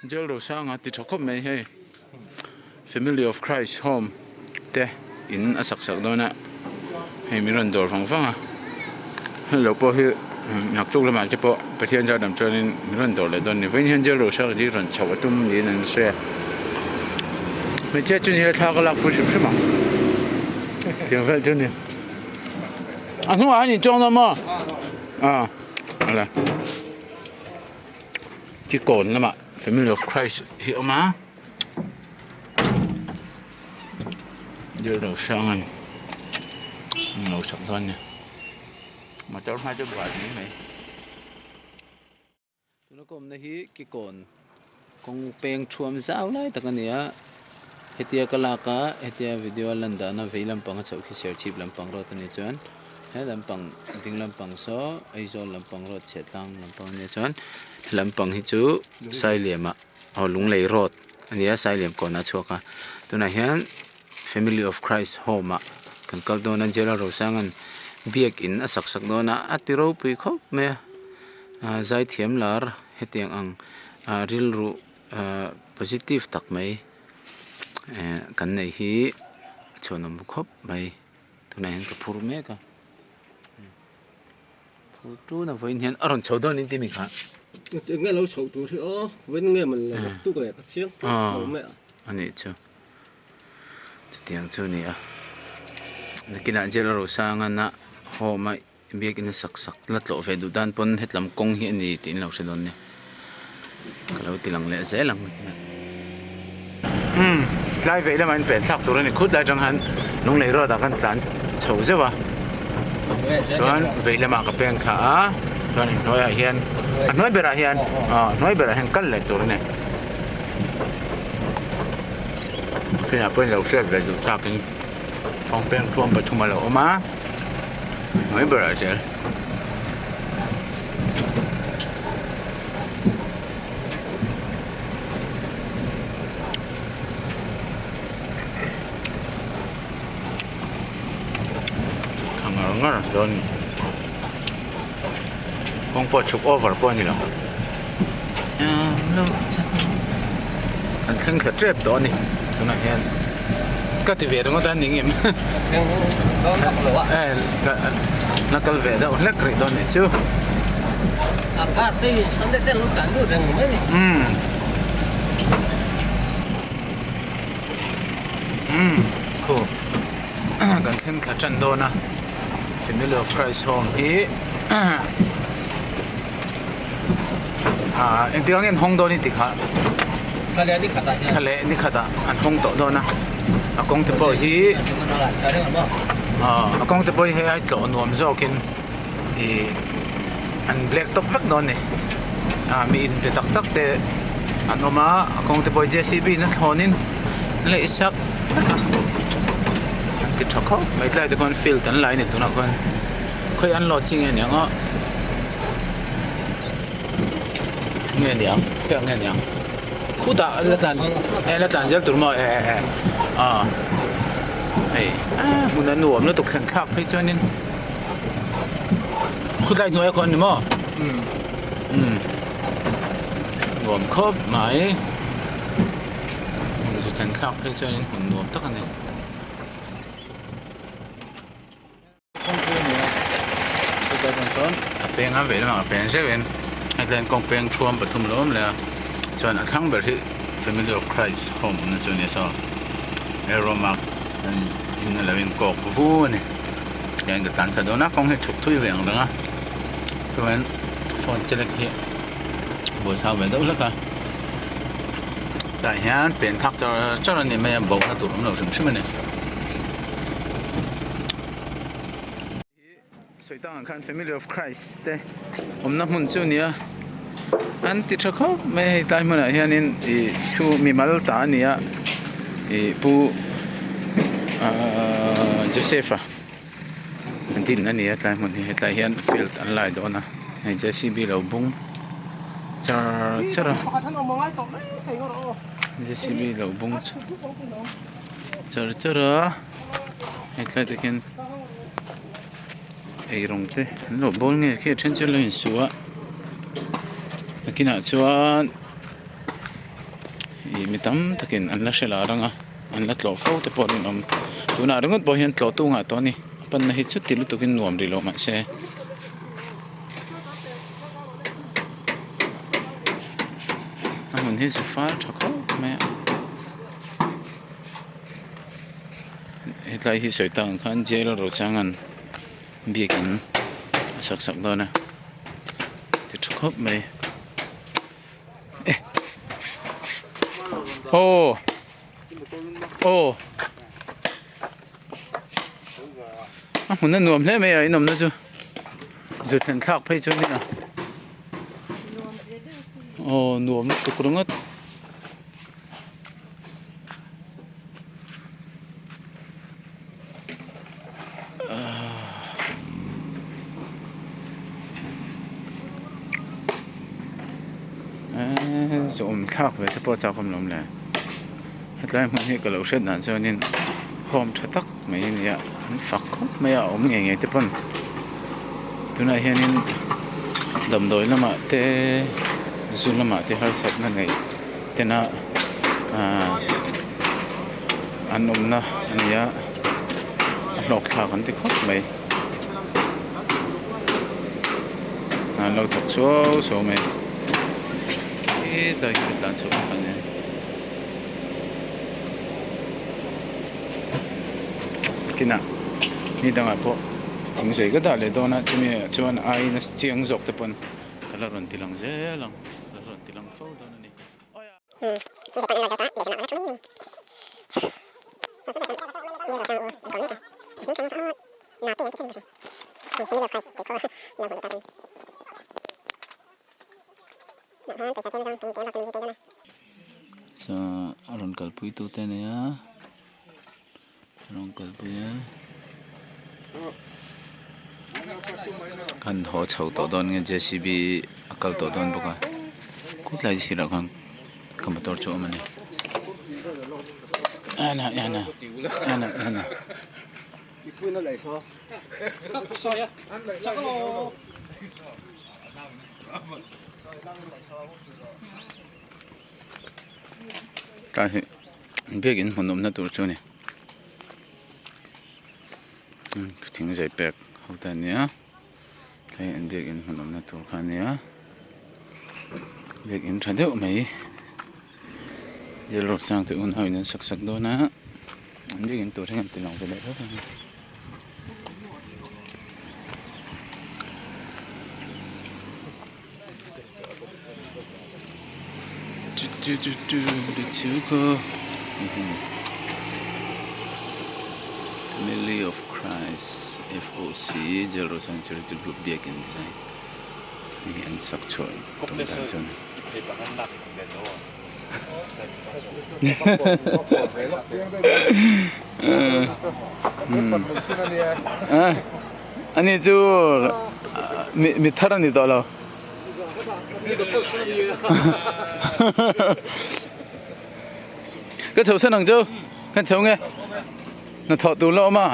Jail Rosanga ti tha khawp mai hei Family of Christ Home te in a sak sak dawn a hei min rawn dawr vang vang a hei lo pawh hi naktuk lamah te pawh Pathian zat lam chuanin min rawn dawr leh dawn a ni vawiin hian Jail Rosanga hi rawn chhoh a tum niin an sawi a hmeichhia chu ni ila thla ka lak pui hrim hrim ang tiang vel chu a ni a hnungah hian in chuang dawn maw ah awle. Kikawn lamah Family of Christ hi a awm a dil lo hrang a ni an lo sak dawn a ni motor hma chu buai mai mai tuna ka awmna hi kikawn kawng peng thuam zau lai tak a ni a hetia ka lak a hetia video a lan dana vei lampang a chhoh khi serchhip lampang road a nih chuan. He lampang ding lampang saw Aizawl lampang road chhiahtlang lampang ania chuan he lampang hi chu Sailiamah aw Lunglei road a ni a Sailiam kawnah a chhuak a tunah hian Family of Christ home ah kan kal dawn a Jail Rosanga'n biakin a sak sak dawn a a ti ropui khawp mai a ah zaithiam lar hetiang ang ah rilru ah positive tak mai eh kan neih hi a chhuanawm khawp mai. Tunah hian ka phur mek a phur tun a vawiin hian a rawn chho dawn in ti mi kha. Enge lo chho tur hi aw vawiin nge man lo tuk leh ka chiang tlat lo mai a. Anih chu chutiang chu a ni a nakinah jail a rosang a home a biakin a sak sak la tlawh ve duh dan pawn hetlam kawng hi a ni tih in lo hre dawn nia ka lo ti lang leh zel ang umm tlai vei lamah in pen thlak tur a ni khut lai atang khan lunglei road ah khan tlan chho zeuh a chuan vei lamah ka peng thla a chuan inhnuaiah hian a hnuai berah hian ah hnuai berah hian kal leh tur a ni tunah pawh in lo hriat ve duh tlakin kawng peng thuam pathum a lo awm a. Mai berah zel tha ngar ngar dawn a ni kawng pawh chhuk over pawh a ni lo an thleng thla tep tawh a ni tunah hian. Ka ti ve ringawt a ni ngem la kal ve deuh hlek rih dawn nih chu. Umm khu kan thleng thla tan dawn a Family of Christ Home hi ah engtik ang nge an hawng dawn i tih kha thla leh ni khatah an hawng tawh dawn a a kawng te pawh hi ah a kawng te pawh hi hei ai tlawh nuam zawkin ih an black top vek dawn a ni ah mi inpe tak tak te an awm a a kawng te pawh hi J C B in a thlawnin an leih sak vek a an ti tha khawp mai tlai te khuan field an lai a ni tunah khuan. Khawi an lawh chi nge niang aw nge niang khawi ang nge niang khutah la tlan eh la tlan zel tur maw eh eh eh ah hei hmun a nuam lutuk thlen thlak phei chuanin khutlai hnuai a khawn ni maw umm nuam khawp mai hmun zu thlen thlak phei chuanin hmun nuam tak a ni. Kawngpui a ni a chutah chuan sawn a peng a vei lamah a peng zeuh in hetiang hian kawng peng thuam pathum a lo awm leh a chuan a thlang ber hi family of christ home awmna chu a ni a saw arrow mark in a lo in kawk vu a ni tihian ka tlan thla dawn a kawng hi chhuk thui ve ang reng a chuan phone che lek hi buaithlak ve deuh hlek a tah hian pen thlak char char a ni mai a bohna tur awm lo hrim hrim a ni. Sawi tang ang khan Family of Christ te awmna hmun chu a ni a an ti tha khawp mai a hei tlai hmunah hianin ih chhu mimal ta a ni a ih pu ahh Joseph-a din a ni a tlai hmun hi hetlai hian field an lai dawn a hei j c b lo bung char char a j c b lo bung char char a hetlai te khian eirawng te an lo bawl nge khi a then chu an lo insuh a. Nakinah chuan ih mi tam takin an la hre lar ang a an la tlawh fo te pawh an awm tunah ringawt pawh hian tlawh tu ngah tawh a ni a panna hi chuti lutukin nuam rih loh mahse. A hmun hi chu fal tha khawp mai a hetlai hi sawi tak ang khan jail Rochangan biakin a sak sak dawn a ti tha khawp mai aw aw a hmun a nuam hle mai a inawmna chu zu thlen thlak phei chu ania aw nuam lutuk ringawt. Eee zawm thlak ve te pawh a chak awm lo le hetlai hmun hi ka lo hriat dan chuanin home tha tak mai a ni a an fak khawp mai a a awm ngei ngei te pawn tunah hianin damdawi lamah te zu lamah te harsatna nei tena ahh an awmna a ni a a hlawk thlak an ti khawp mai an lo thawk suau suau mai hetlai hi tlan chhuah a ni. Kinah ni dangah pawh thing zei ka dah leh dawn a chumi ah chuan aiin a chiang zawk te pawn ka la rawn ti lang zel ang ka la rawn ti lang fo dawn a ni. A rawn kalpui tu te a ni a a rawn kalpui a kan haw chho tawh dawn nge J C B a kal tawh dawn bawk a khutlai sirah khan ka motor chu a awm a ni ana ana ana ana. Tlai hi biakin hmun awmna tur chu a ni thing zai pek ho te an nia hei an biakin hmun awmna tur kha a nia biakin tha deuh mai zirlawk sang te unau in an sak sak dawn a an biakin tur hi an ti lang ve leh hlauh ang. Family of Christ F_O_C Jalrosang Charity Group biakin design hei hi an sak chhuah tum dan chu a ni. Ani chu mi thar a ni tawh lo. Ka chho san ang chu kan chho nge hnathawh tur la awm a.